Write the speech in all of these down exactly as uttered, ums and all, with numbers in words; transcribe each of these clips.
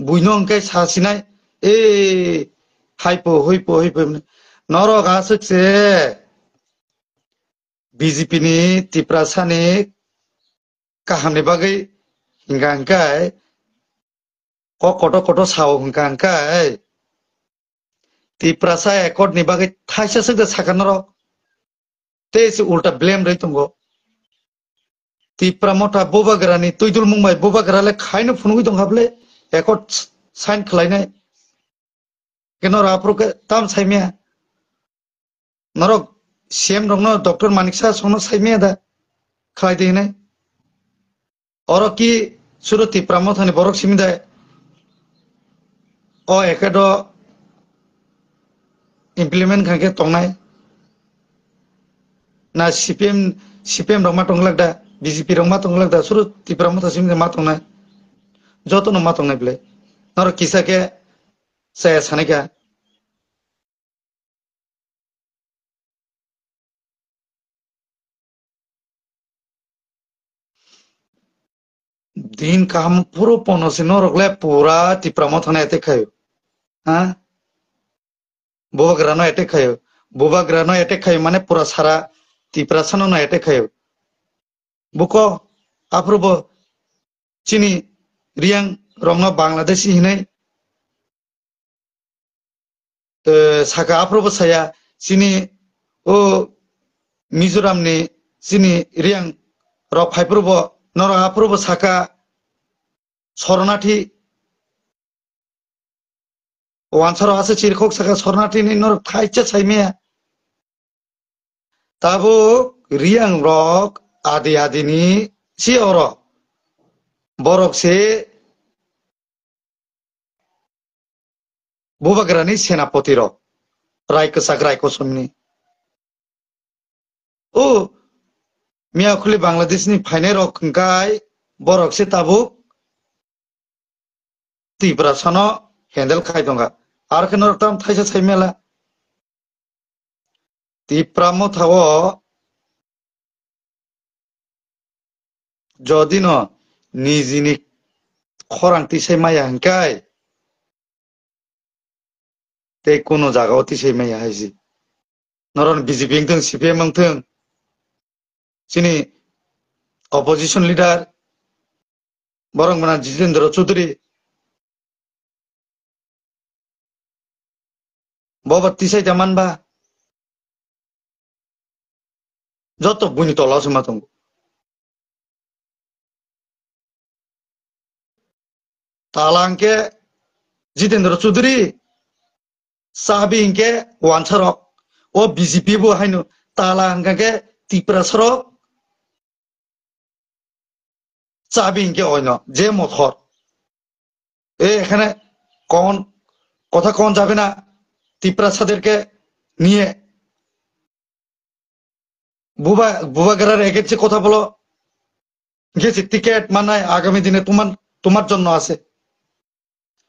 Buino hwnkhe sasinai, "E, haipo, hoipo, hoipo," hwnwi. Norok aswk se B J P ni Tiprasa ni kaham ni bagwi hingka hingkai, kok kotor kotor sao hingka hingkai, Tiprasa accord ni bagwi thaisa swk da saka norok. Tei se ulta blame rwi tongo. Tipra Motha Bubagrani twidulmung bai Bubagra le khaino phunugwi tong hable, accord sign khlainai. Khe norok aphuru khe tam saimaya. Norok C M rokno, Doctor Manik Saha songno saimaya da khlai di hinai. Oro ki suro Tipra Mothani borok simi da o accord o implement khankhe tongnai. Na C P M, C P M rok ma tonglak da, B J P rok ma tonglak da, suro Tipra Motha simi da ma tongnai. Jotono ma tongnai bwle. Norok kisa khe chaya sanai kha. Din kaham phuru pono se norok le pura Tipra Mothano attack khayo. Ha? Bubagrano attack khayo. Bubagrano attack khayo mane pura sara Tiprasano no attack khayo. Buko aphuru bo chini Riyang rokno Bangladeshi hinwi eh, saka aphuru bo saya chini o Mizoram ni chini Riyang rok phaiphuru bo norok aphuru bo saka Shoronathi wansaro ase chirikhok saka Shoronathi ni norok thaisa saimaya. Tabuk Riyang rok adi adi ni si oro borok se Bubagrani senapoti rok, rai kwchak rai kosomni. O miyakhuli Bangladeshni phainai rok hwnkhe borok se tabuk Tiprasano handle khai tongkha. Ar khe norok tam thaisa sai mela. Tipra Motha o jodi no nijini khorang tisai maya hinkai tei kuno jaga o tisai maya haisi. Noron B J P wngthung, C P M wngthung, chini opposition leader borok mana Jitendra Chaudhary. Bobo tisai da manba. Joto buini tola se ma tongo. Tala hwnkhe Jitendra Chaudhary, chabi hwnkhe wansarok. O B J P bo haino tala hwnkhe Tiprasarok. চাবি ইনকে অইল যে মথর। এ এখানে কখন কথা কখন যাবে না, তিপ্রাসাদেরকে নিয়ে বুবা, বুবাগ্রার এগেন্সে কথা বলো, ঠিক আছে? টিকিট মানায় আগামী দিনে তোমার, তোমার জন্য আছে।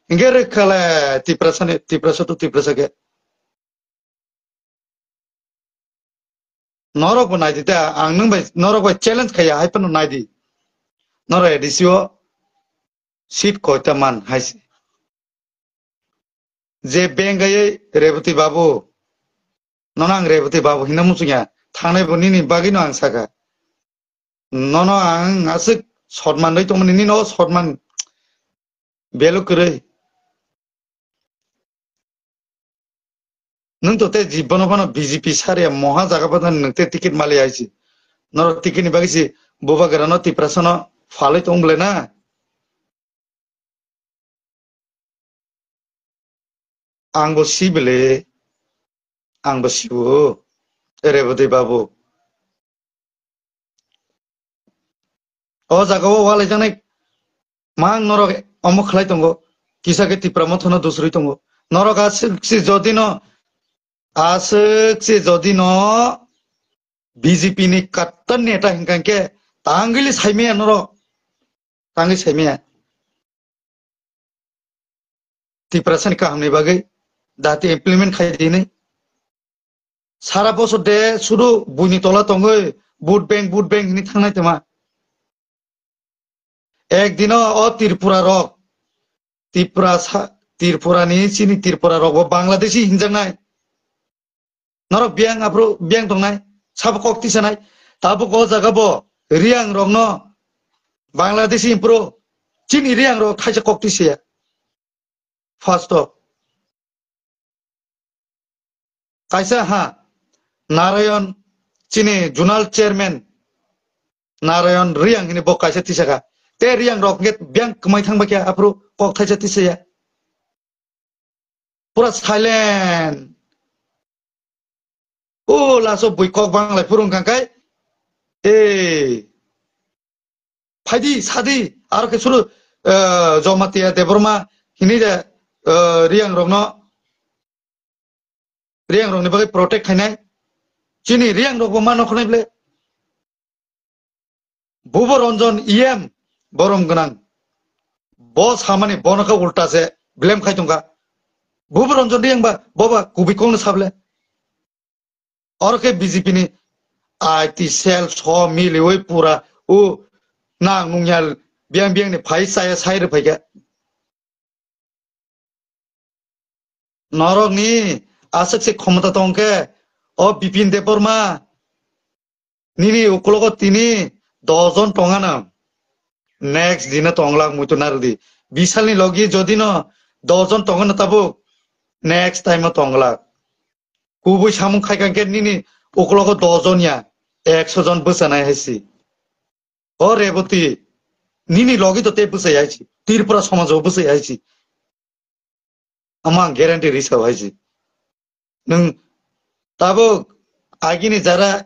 Hingke rwkha le Tiprasa ni, Tiprasa to Tiprasa khe. Norok bo naidi ta, ang nwng bai, norok bai challenge khaiya, hai phano naidi. Norok A D C o seat koita man hai se. Je bengaiwi Reboti Babu, nono ang Reboti Babu hinna muchungya, thangnai bo nini bagwino ang sakha. Nono ang aswk sotman rwi tongmani, nini o sotman value kwrwi. Nwng to tei jibono phano B J P sariya moha jaga phano nwng tei ticket mali aisi. Norok ticket ni bagwi si bubagrano Tiprasano phalwi tong bwle na? Ang bo si bwle, ang bo si o. Reboti Babu. O jaga o walaijaknai mang norok omo khlai tongo, kisa khe Tipra Mothano dusrwi tongo. Norok aswk se jodi no, aswk se jodi no B J P ni kattan neta hinkha khe tangwili saimaya norok, tangwi saimaya. Tiprasani kahamni bagwi dati implement khai dini. Sara bosor de sudu buini tola tongwi vote bank, vote bank hini thangnai tongma. Ek dino o Tripura rok Tripura sa, Tripura ni chini Tripura rok bo Bangladeshi hinjaknai. Norok biyang aphuru biyang tongnai, sabo kok tisanai. Tabuk o jaga bo Riyang rokno Bangladeshi aphuru chini Riyang rok thaisa kok tisaya. First o kaisa ha Narayan chini zonal chairman Narayan Riyang hini bo kaisa tisaka. Te Riyang rok nge biyang kwmai thangba khe aphuru kok thaisa tisaya. Pura silent. O laso bui kok banglai phuru wngkha khe, "Ei, phaidi, sadi, aro khe suru, eh, Jamatia Debbarma hini de, eh, Riyang rokno, Riyang rokni bagwi protect khainai." Chini Riyang rokbo ma nokhnai ble. Bubo Ranjan E M borom gwnang. Bo samani bono khe ulta se blame khai tongkha. Bubo Ranjan Riyang ba boba kubui kokno sable. Oro khe B J P ni I T cell so miliwi pura u nang nungya biyang biyang ni phai chaya sai rwphaikha. Norokni aswk se khomota tong khe, o Bipin Debbarma, nini ukologo tini dos jon tongana. Next dina tonglak muitu narwdi. Bisalni logi jodi no dos jon tongana tabuk, next time o tonglak. Kubui samung khai kha khe nini ukologo dos jon ya, ekso jon bwchanai hai si. O Reboti, nini logi to te bwsai hai si. Tripura somajo bwsai hai si. Ama ang guarantee risa hai si. Nwng tabuk agini jara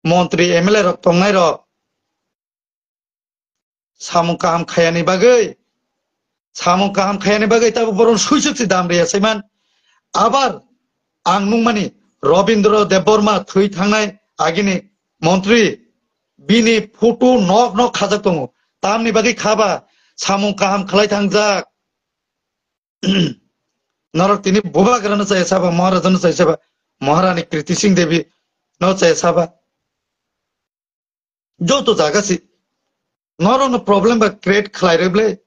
montri M L A rok tongnai rok samung kaham khayani bagwi, samung kaham khayani bagwi tabuk boron suisuk si dam riya saiman. Abar ang nungmani Robindra Debbarma thwi thangnai agini montri, bini photo nok nok khajak tongo. Tamni bagwi khaba samung kaham khlai thangjak. Norok tini bubagrano chaya saba, Maharajano chaya saba, Maharani Kriti Singh Devi no chaya saba. Joto jaga si norokno problem ba create khlai rw ble.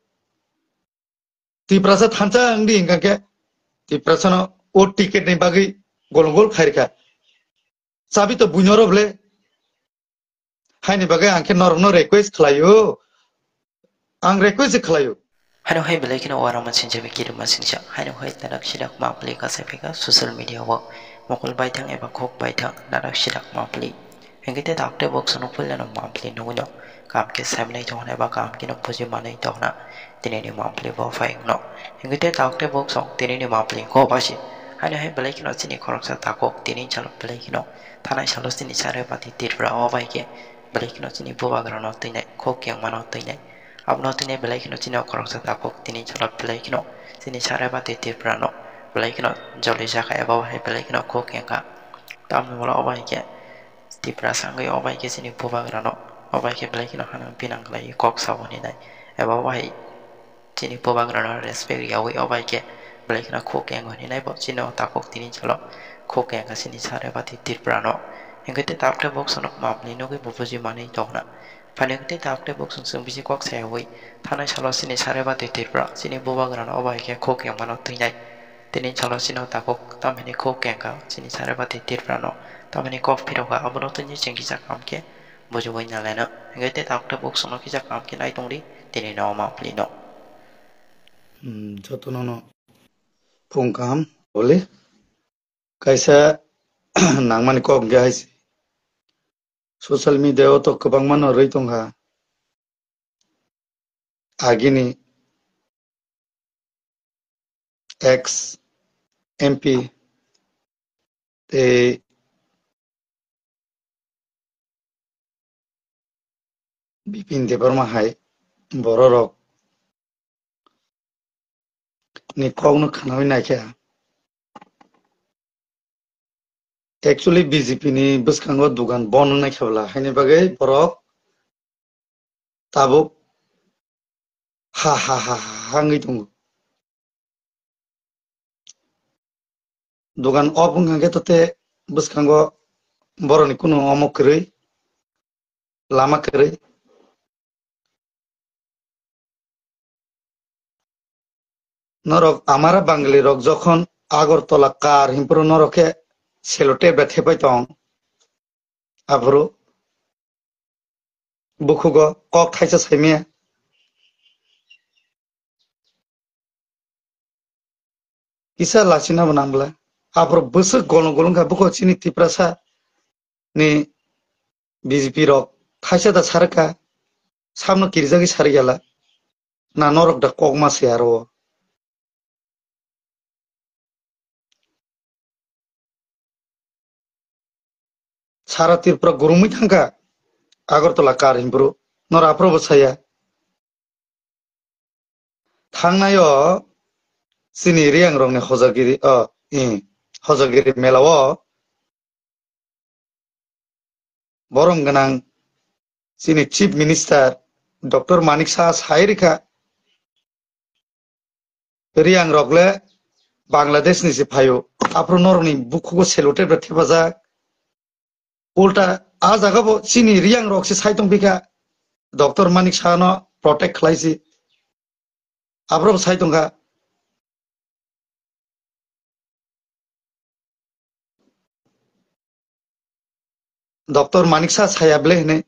Tiprasa thansa wngdi hingkha khe Tiprasano o ticket ni bagwi golong gol khairikha. Chabi to buino rw ble. Haini bagwi ang khe norokno request khlaio. Ang request khlaio. Haino hai belai kheno uarama sinjabi kirima sinjak. Haino hai dadak sidak mapli kasai phaikha social media o. Mokol baithang eba khok baithang dadak sidak mapli. Hingke te dakte bok sono puilano mapli nugui no. Kam ke saimnai tongna eba kam kino buji manai tongna. Tinini mapli bo phai no. Hingke te dakte bok song tinini mapli ko basi. Haino hai belai kheno chini khoroksa takok tini chalo belai kheno. Thanai salo chini sare pati Tripura o bai khe belai kheno chini bubagrano twinai, khok kengmano twinai. Abono twinai belai kheno chini o khoroksa takok tini chalo belai kheno chini sare pati Tripura no belai kheno joli jakha eba hai belai kheno khok kengkha. Tamni ulo o bai khe Tripura sangwi o bai khe chini bubagrano o bai khe belai kheno hanang pinang khlai kok sabo hinai eba o bai chini bubagrano respect riyawi o bai khe belai kheno khuk keng hwnwi nai bo chini o takhuk tini chalo khuk keng kha chini sare bati Tripura no. Hingke te takte bok sono mapli nugui bo buji manwi tongna. Phani hingke te takte bok song chwng bisi kok sayawi thanai salo chini sare bati Tripura chini bubagrano o bai khe khuk keng mano twinai. Tini chalo chini o takhuk tamhini khuk keng kha chini sare bati Tripura no tamhini kok phirok kha abono tini chwng kisa kam khe bujugwi nalaino. Hingke te takte bok sono kisa kam khe nai tongdi tini no mapli no. Hmm, jotono no phung kaham, oli. Kaisa nangmani kok hingke hai se. Social media o to kwbangma no rwi tongkha. Agini ex M P tei Bipin Debbarma hai bororok ni kokno khwnawi naikha. Actually, B J P ni bwskango dugan bon wngnaikha bwla, haini bagwi borok tabuk ha ha ha ha ha wngwi tongo. Dugan off wngkha khe to tei bwskango borokni kunu omo kwrwi, lama kwrwi. Norok amara Bangali rok jokhon Agartala kar himpuru norok khe sellotape bai thepai tong. Aphuru bukhugo kok thaisa saimaya. Kisa lachina bo nang bwla. Aphuru bwswk golong golong kha bukhugo chini Tiprasa ni B J P rok thaisa da sarka samno kirijagwi sarigala. Na norok da kokma se aro. Sara Tripura gurumwi thangkha Agartala kar himpuru. Nor aphuru bo saya. Thangnaio chini Reang rokni hojagiri, o, i, hojagiri mela o borom gwnang chini Chief Minister Doctor Manik Saha sai rikha, Reang rok le Bangladesh ni se phaio, aphuru norokni bukhugo sellotape rok thepajak. Ulta a jaga bo chini Reang rok se sai tong bikha, Doctor Manik Saha no protect khlai si. Aphuru bo sai tongkha. Doctor Manik Saha saya ble hine.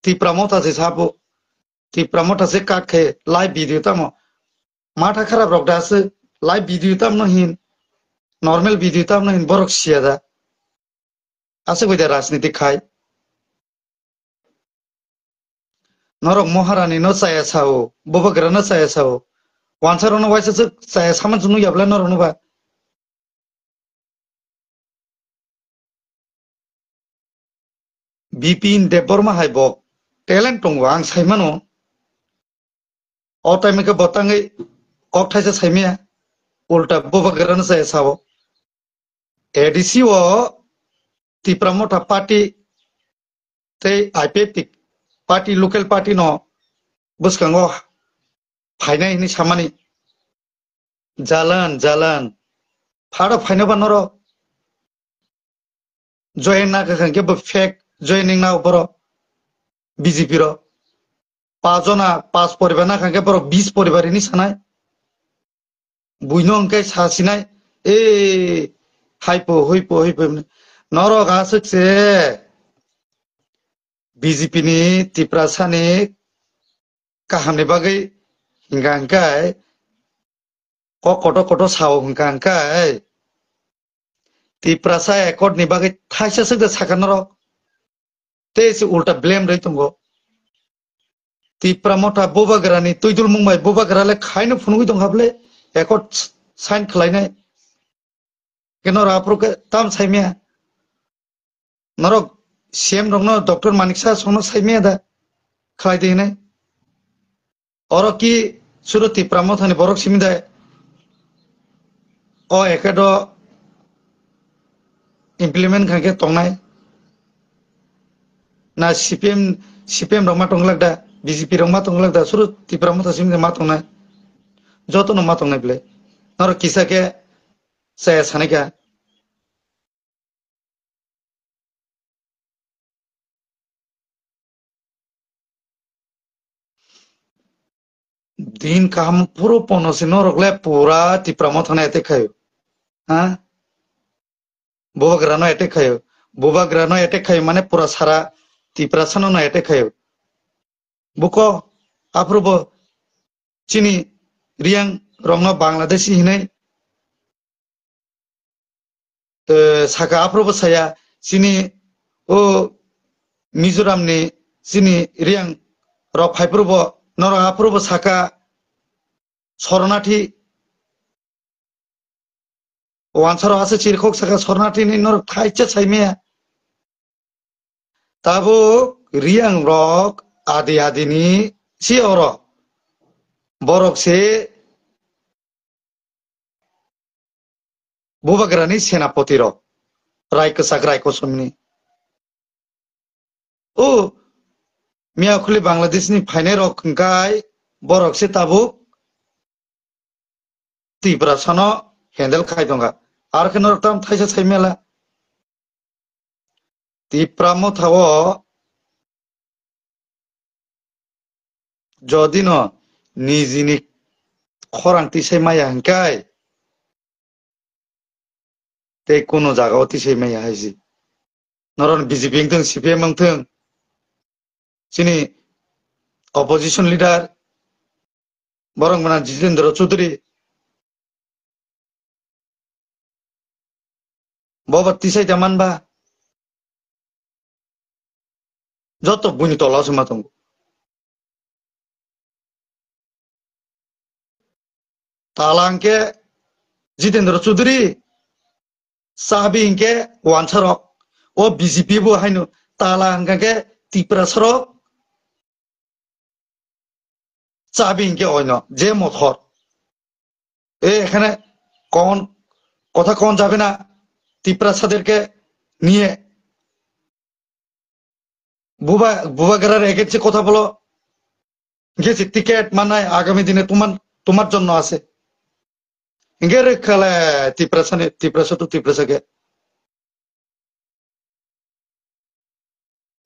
Tipra Motha se sabu. Tipra Motha se kat khe live video tamo. Matha kharap rok da se live video tamno hin. Normal video tamno hin borok siya da. Aswk bai da rajniti khai. Norok Maharani no chaya sao, Bubagra no chaya sao. Wansa rok no waisa se chaya saman chunu yabla norok no ba. Bipin Debbarma hai bo talent tongo ang saimano. O time khe bo tangwi kok thaisa saimaya. Ulta Bubagra no chaya sao. A D C o Tipra Motha party tei I P F T party, local party no bwskango phainai hinwi samani. Jalan, jalan. Pharo phaino ba norok. Join na kha khe bo fake joining na boro B J P ro. Pas jona, pas poribar na kha khe boro bis poribar hinwi sanai. Buino hwnkhe sasinai, "E, haipo, hoipo, hoipo," hwnwi. Norok aswk se B J P ni Tiprasa ni kahamni bagwi hingka hingkai, kok kotor kotor sao hingka hingkai, Tiprasa accord ni bagwi thaisa swk de saka norok. Tei se ulta blame rwi tongo. Tipra Motha Bubagra ni twidul mung bai Bubagra le khaino phunugwi tong hable accord sign khlainai. Khe norok aphuru khe tam saimaya. Norok C M rokno Doctor Manik Saha songno saimaya da khlai di hinai. Oro ki suro Tipra Mothani borok simi da o accord o implement khankhe tongnai. Na C P M, C P M rok ma tonglak da, B J P rok ma tonglak da, suro Tipra Motha simi da ma tongnai. Jotono ma tongnai bwle. Norok kisa khe chaya sanai kha. Din kaham puro pono si norok le pura Tipra Mothano attack khayo. Ha? Bubagrano attack khayo. Bubagrano attack khayo mane pura sara Tiprasano no attack khayo. Buko aphuru bo chini Reang rokno Bangladeshi hinwi eh, saka aphuru bo saya chini o Mizoram ni chini Reang rok phaiphuru bo norok aphuru bo saka Shoronathi wansaro ase chirikhok saka Shoronathi ni norok thaisa saimaya. Tabuk Reang rok adi adi ni si oro borok se Bubagrani senapoti rok, rai kwchak rai kosomni. O miyakhuli Bangladeshni phainai rok hwnkhe borok se tabuk Tiprasano handle khai tongkha. Ar khe norok tam thaisa sai mela. Tipra Mothao jodi no nijini khorang tisai maya hinkai, tei kunu jaga o tisai maya hai si. Norok B J P wngthung, C P M wngthung, chini opposition leader borok mana Jitendra Chaudhary, bo ba tisai ta man ba. Joto buini tola o se ma tongo. Tala hwnkhe Jitendra Chaudhary, chabi hwnkhe wansarok. O B J P bo haino tala hwnkhe Tiprasarok, chabi hwnkhe oino je mothor. এ এখানে কখন কথা কখন যাবে না, তিপ্রাসাদেরকে নিয়ে বুবা বুবাগ্রার এগেন্সে কথা বলো, গেছে টিকিট মানে আগামী দিনে তোমার তোমার জন্য আছে। Hingke rwkha le Tiprasa ni, Tiprasa to Tiprasa ke.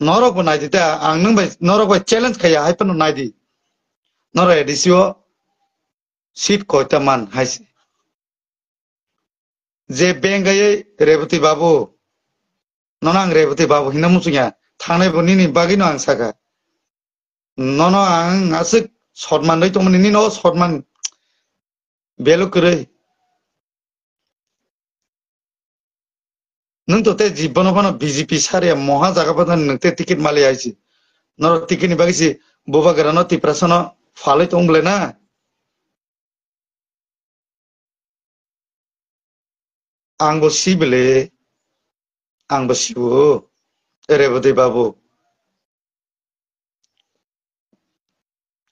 Norok bo nai di ta, ang nwng bai, norok bai challenge khaiya, hai phano nai di. Norok A D C o seat koita man hai se. Je beng gaiye Rebati babu, nono ang Rebati babu hino muchungya, thangnai bo nini bagwi no ang saka. Nono ang aswk sotman rwi tongmani, nini no sotman belo kwrwi. Nwng to tei jibbono phano B J P sariya moha jaga phano nwng tei ticket mali aisi. Norok ticket ni bagwi si bubagrano Tiprasano phalwi tong bwle na? Ang bo si bwle, ang bo sibo, Rebati babu.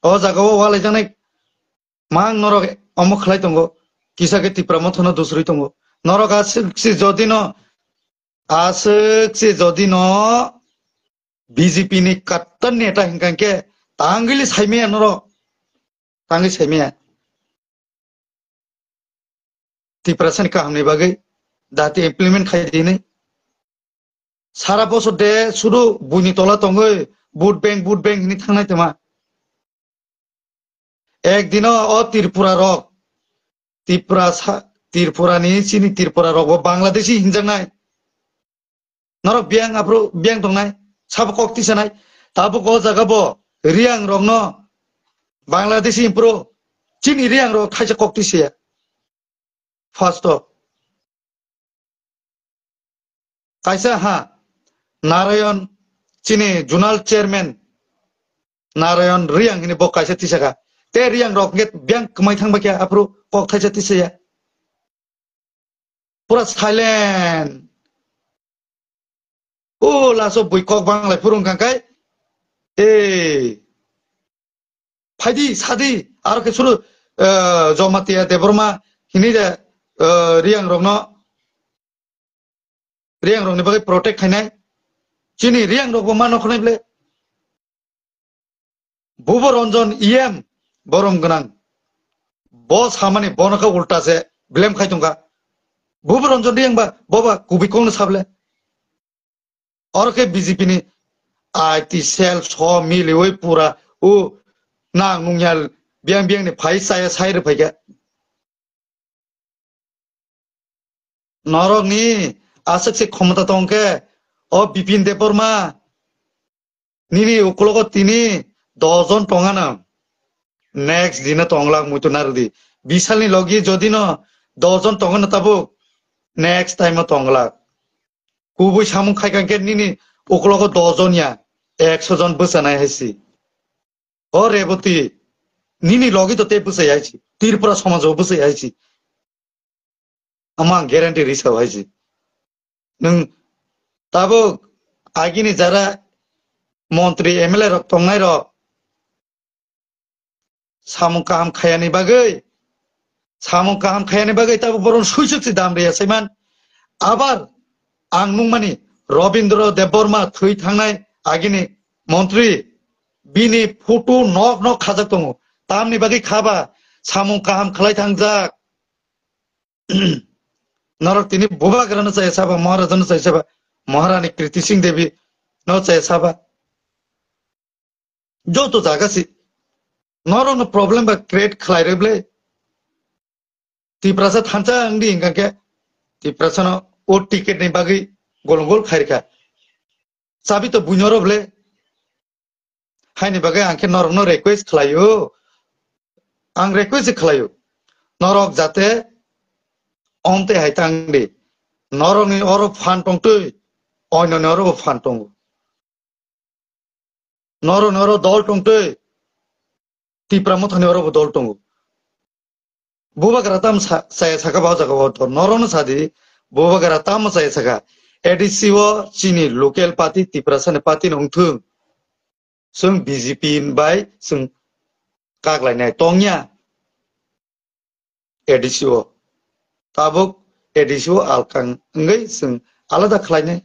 O jaga o walaijaknai mang norok omo khlai tongo, kisa khe Tipra Motha no dusrwi tongo. Norok aswk se jodi no, aswk se jodi no B J P ni kattan neta hinkha khe tangwili saimaya norok, tangwi saimaya. Tiprasani kahamni bagwi dati implement khai di hinwi. Sara bosor de sudu buini tola tongwi vote bank, vote bank hinwi thangnai tongma. Ek dino o Tripura rok, Tripura sa, Tripura ni chini Tripura rok bo Bangladeshi hinjaknai. Norok biyang aphuru biyang tongnai, sabo kok tisanai. Tabuk o jaga bo Riyang rokno Bangladeshi impro chini Riyang rok thaisa kok tisiya. First o kaisa ha Narayan chini zonal chairman Narayan Riyang hini bo kaisa tisaka. Te Riyang rok nge biyang kwmai thangba khe aphuru kok thaisa tisaya. Pura silent. O laso bui kok banglai phuru wngkha kai. E phaidi sadi aro khe suru, eh, Jamatia Debbarma hini de, eh, Riyang rokno, Riyang rokni bagwi protect khainai. Chini Riyang rokbo ma nokhnai ble. Bubo Ranjan E M borom gwnang. Bo samani bono khe ulta se blame khai tongkha. Bubo Ranjan Riyang ba, bo ba kubui kokno sable. Oro khe B J P ni I T cell so miliwi pura o nang nungya biyang biyang ni phai chaya sai rw phaikha. Norokni aswk se khomota tong khe, o Bipin Debbarma, nini uklogo tini dos jon tongana. Next dino tonglak muitu narwdi. Bisalni logi jodi no dos jon tongana tabuk, next time o tonglak. Kubui samung khai kha khe nini uklogo dos jon ya, ekso jon bwchanai hai si. O Reboti, nini logi to tei bwsai hai si. Tripura somajo bwsai hai si. Ama ang guarantee risao hai si. Nwng tabuk agini jara montri M L A rok tongnai rok samung kaham khayani bagwi, samung kaham khayani bagwi tabuk boron suisuk si dam riya saiman. Abar ang nungmani Robindra Debbarma thwi thangnai agini montri, bini photo nok nok khajak tongo. Tamni bagwi khaba samung kaham khlai thangjak. Norok tini bubagrano chaya saba, Maharajano chaya saba, Maharani Kriti Singh Devi no chaya saba. Joto jaga si Norokno problem ba create khlai rw ble. Tiprasa thansa wng di hwnkha khe Tiprasano o ticket ni bagwi golong gol khairikha. Chabi to buino oro ble. Haini bagwi ang khe norokno request khlaio. Ang request khlaio. Norok jate omte hai tang di. Norokni oro phan tongtwi, oinoni oro bo phan tongo. Norokni oro dol tongtwi, Tipra Mothani oro bo dol tongo. Bubagra tamo sa-, saya saka ba o jaga o to norokno sadi, bubagra tamo saya saka. A D C o chini local party, Tiprasani party no wngthung. Chwng B J P bai chwng kaklainai tongya A D C o. Tabuk A D C o alkang wngwi chwng alada khlainai.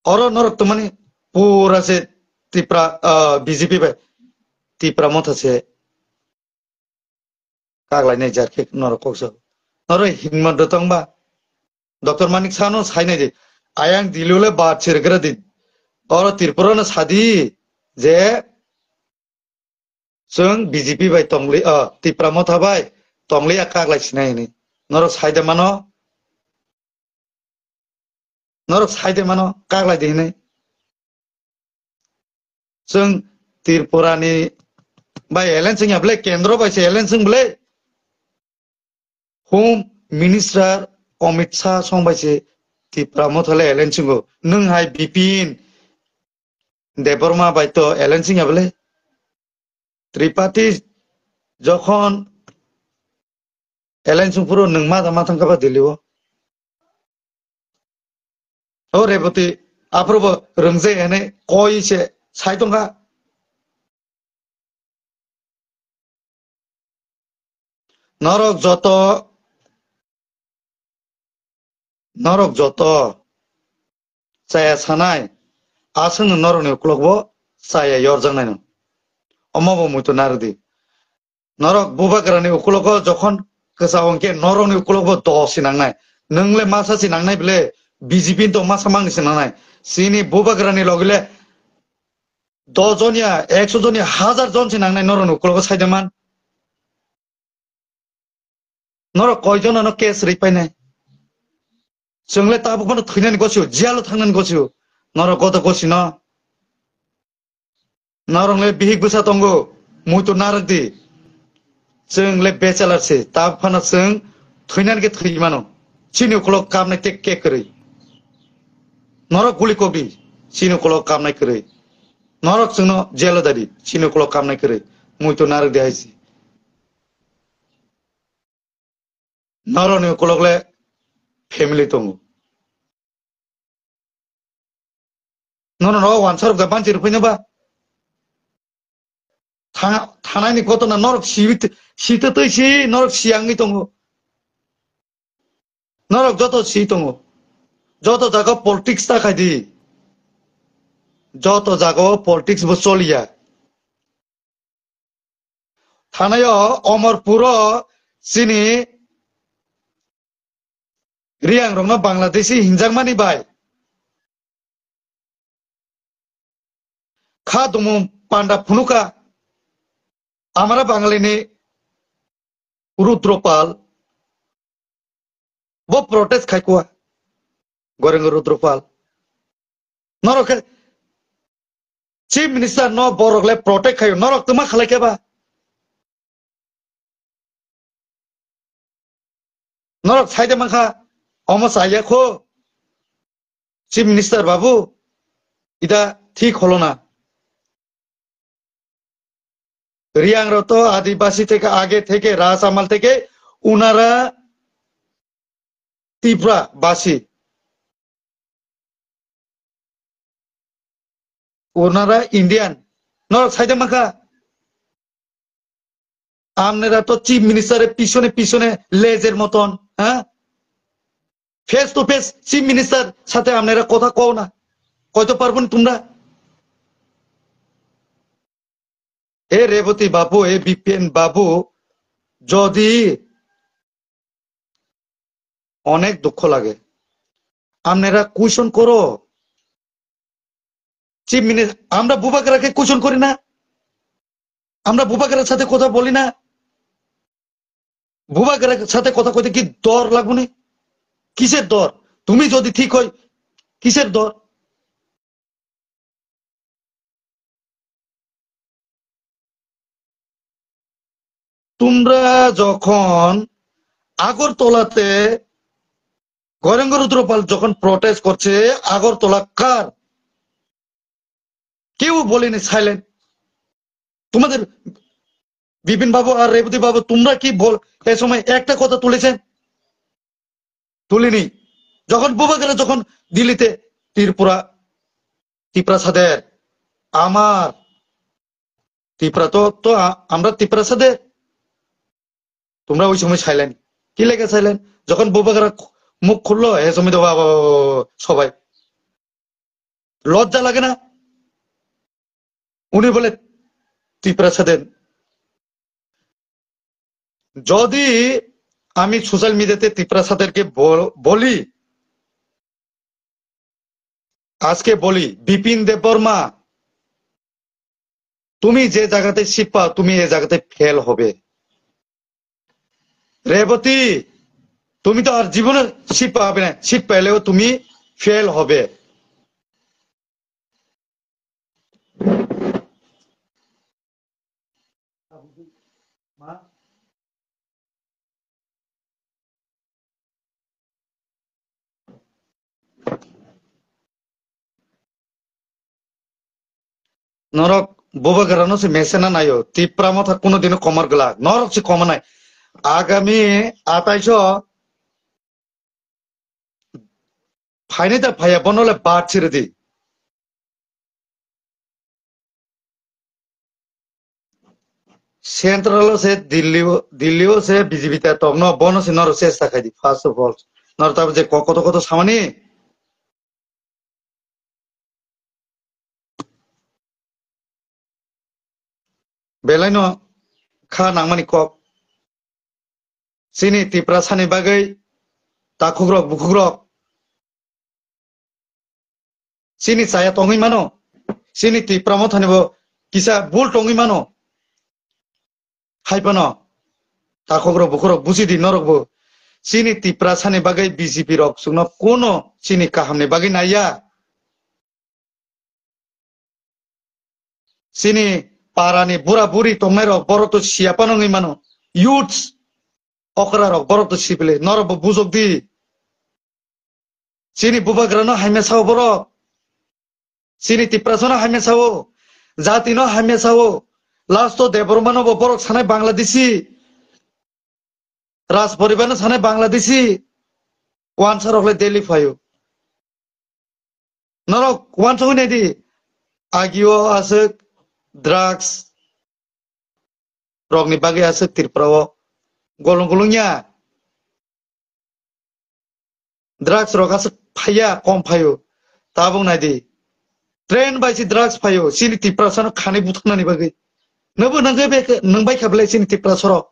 Oro norok tongmani pura se Tipra, ah, B J P bai Tipra Motha se kaklainai jar khe norok kok sao. Norok himmat rw tong ba? Doctor Manik Saha no sainai di. Ayang Delhi le bat sirgra di. Oro Tripura no sadi je chwng B J P bai tongli, ah, Tipra Motha bai tongliya kaklai sinai hinwi. Norok saide mano? Norok saide mano kaklai di hinwi. Chwng Tripura ni bai alliance wngya ble, kendro bai se alliance wng ble. Home Minister Amit Shah song bai se Tipra Motha le alliance wngo. Nwng hai Bipin Debbarma bai to alliance wngya ble. Tripathi jokhon alliance wng phuru nwng ma ma thangkha ba Delhi o. O Reboti, aphuru bo rwngjai hwnwi koi se sai tongkha. Norok joto, norok joto chaya sanai, aswkno norokni ukulok bo chaya yorjaknaino. Omo bo muitu narwdi. Norok bubagrani ukulogo jokhon kwchao hwnkhe norokni ukulogo dos si nangnai. Nwng le masa si nangnai bile B J P ni to masa mangni si nangnai. Chini bubagrani logi le dos jon ya, ekso jon ya, hazar jon si nangnai norokni ukulogo saida man. Norok koi jon ano case ri painai? Chwng le tabuk phano thwinani gosio, jail o thangnani gosio. Norok goto gosino. Norok le bihik bwsa tongo, muitu narwk di. Chwng le bachelor se, ta phano chwng thwinani khe thwi mano. Chini ukulok kapnai te ke kwrwi. Norok guli kok di, chini ukulok kapnai kwrwi. Norok chwngno jail o dadi, chini ukulok kapnai kwrwi. Muitu narwk di hai se. Norokni ukulok le family tongo. Nono no wansarok da banchi rwphai no ba. Tha-, thanai ni koto na norok si, si to twi si, norok si angwi tongo. Norok joto si tongo. Joto jaga politics ta khai di. Joto jaga o politics bo choliya. Thanaio Omorpuro chini Riyangrokno Bangladeshi hinjakmani bai kha dumu panda phunuka amara Bangalini Rudropal bo protest khaikua. Goreng Rudropal. Norok khe Chief Minister no borok le protect khayo, norok twma khalai khe ba? Norok saide mankha, omo chaya kho, Chief Minister babu, ida thik holo na. Riyangrok to Adibasi theke, age theke, Raj Amal theke, unara Tipra basi. Unara Indian. Norok saide mankha. Amnera to Chief Minister e pisone pisone lejer moton, ha? Face to face Chief Minister sate amnera kotha kona. Koito parbo ni tumra? E Reboti babu, e B P N babu, jodi onek dukho lage. Amnera question koro. Chief Minister, amra bubagra khe question kori na? আমরা বুবাগেরার সাথে কথা বলি না? বুবাগেরার সাথে কথা কইতে কি ডর লাগবো নি? কিসের ডর? তুমি যদি ঠিক হয়, কিসের ডর? তোমরা যখন আগরতলাতে গৌরাঙ্গ রুদ্রপাল যখন প্রটেস্ট করছে, আগরতলা কার? কেউ বলেনি, সাইলেন্ট। তোমাদের বিপিন বাবু আর রেবতী বাবু, তোমরা কি বল, এ সময় একটা কথা তুলেছেন? তুলিনি। যখন বুবাগেরা যখন দিল্লিতে ত্রিপুরা, ত্রিপ্রাসাদের, আমার ত্রিপুরা তো, তো আ-, আমরা ত্রিপ্রাসাদের, তোমরা ওই সময় সাইলেন্ট। কি লেগে সাইলেন্ট? যখন বুবাগেরা খু-, মুখ খুললো, এ সময় তো বাবা, বাবা, বাবা, বাবা, সবাই লজ্জা লাগে না? উনি বলে ত্রিপ্রাসাদের। যদি আমি সোশ্যাল মিডিয়াতে ত্রিপ্রাসাদেরকে বল-, বলি, আজকে বলি, বিপিন দেববর্মা, তুমি যে জায়গাতে সিট পাও, তুমি এই জায়গাতে ফেল হবে। রেবতী, তুমি তো আর জীবনে সিট পাবে না, সিট পেলেও তুমি ফেল হবে। Norok bubagrano se mesena nayo, Tipra motha kuno dino komar glak, norok se komanai. Agami ataiso phaini da phaya, bono le bat siri di. Central o se Delhi o, Delhi o se B J P ta tokno, bono se noro chesta khai di, first of all. Noro tabo je ko-, koto koto samani. Belai no kha nangmani kok. Chini Tiprasani bagwi takhukrok bukhukrok chini chaya tongwi mano, chini Tipra mothani bo kisa bul tongwi mano. Hai phano takhukrok bukhukrok buji di norok bo. Chini Tiprasani bagwi B J P rok chwngno kuno chini kahamni bagwi naiya. Chini parani bura buri tongnai rok borok to siya phano wngwi mano. Youths, okra rok borok to sibili, norok bo bujok di. Chini bubagrano hamya sao borok. Chini Tiprasano hamya sao. Jatino hamya sao. Last o Debbarmano bo borok sanai Bangladeshi. Raj Poribarno sanai Bangladeshi. Wansa rok le Delhi phaio. Norok uansugwi naidi, agio aswk drugs rokni bagwi aswk Tripura o golong golong ya. Drugs rok aswk phaiya, kom phaio. Tabuk naidi, train bai si drugs phaio, chini Tiprasano khani butharnani bagwi. Nwbo nangkhe be, nwng bai kha belai chini Tiprasarok.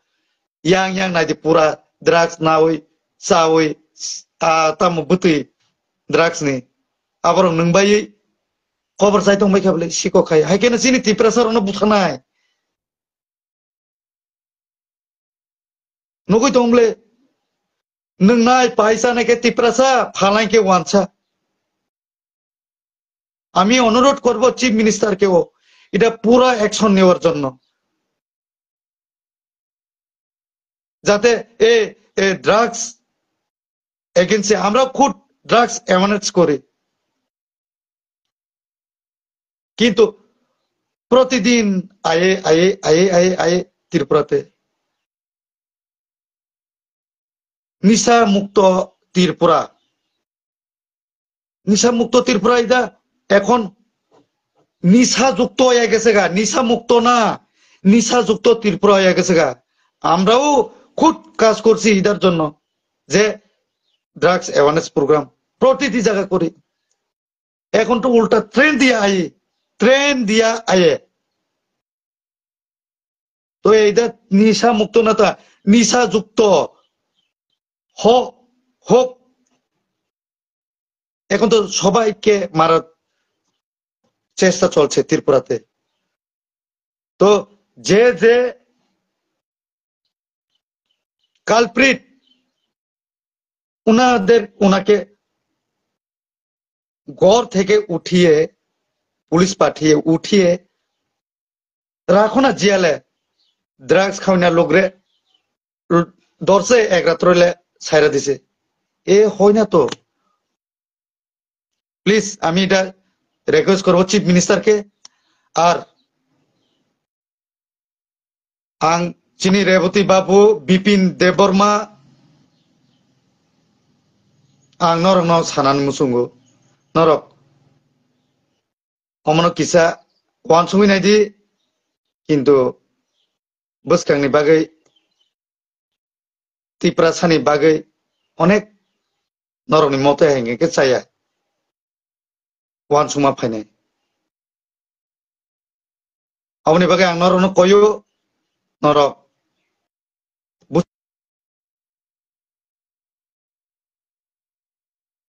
Yang yang naidi pura drugs nawi, chawi, ah, tamo bwtwi drugs ni. Aborok nwng baiwi kobor chai tong bai kha belai siko khai. Hai kheno chini Tiprasa rokno buthanai. Nugwi tong bole nwng nai paisa nai khe Tiprasa phalai khe wansa. আমি অনুরোধ করব চিফ মিনিস্টারকেও এটা পুরা অ্যাকশন নেওয়ার জন্য, যাতে এ, এ ড্রাগস এগেইনস্টে আমরা খুব ড্রাগস অ্যাওয়ারনেস করি, কিন্তু প্রতিদিন আয়ে আয়ে আয়ে আয়ে আয়ে ত্রিপুরাতে নিশা মুক্ত ত্রিপুরা, নিশা মুক্ত ত্রিপুরা এটা এখন নিশা যুক্ত হয়ে গেছে গা, নিশা মুক্ত না, নিশা যুক্ত ত্রিপুরা হয়ে গেছে গা। আমরাও খুব কাজ করছি এটার জন্য, যে ড্রাগস অ্যাওয়ারনেস প্রোগ্রাম প্রতিটি জায়গা করি। এখন তো উল্টা ট্রেন দিয়া আই, ট্রেন দিয়া আয়ে। তো এইটা নিশা মুক্ত না, তা নিশা যুক্ত হ-, হোক। এখন তো সবাইকে মারার চেষ্টা চলছে ত্রিপুরাতে। তো যে যে কালপ্রিট, ওনাদের ওনাকে ঘর থেকে উঠিয়ে, পুলিশ পাঠিয়ে উঠিয়ে রাখো না জেলে। ড্রাগস খাওয়ানোর লোকরে ধরছে এক রাত্র হইলে ছাইরা দিছে। এ হয় না তো। প্লিজ, আমি এটা রিকোয়েস্ট করবো চিফ মিনিস্টারকে। আর ang chini Reboti Babu, Bipin Debbarma, ang norokno sanani muchungo. Norok omono kisa uansugwi naidi, kintu bwskangni bagwi, Tiprasani bagwi onek norokni mote hai hwnkhe chaya uansukma phainai. Aboni bagwi ang norokno koyo, norok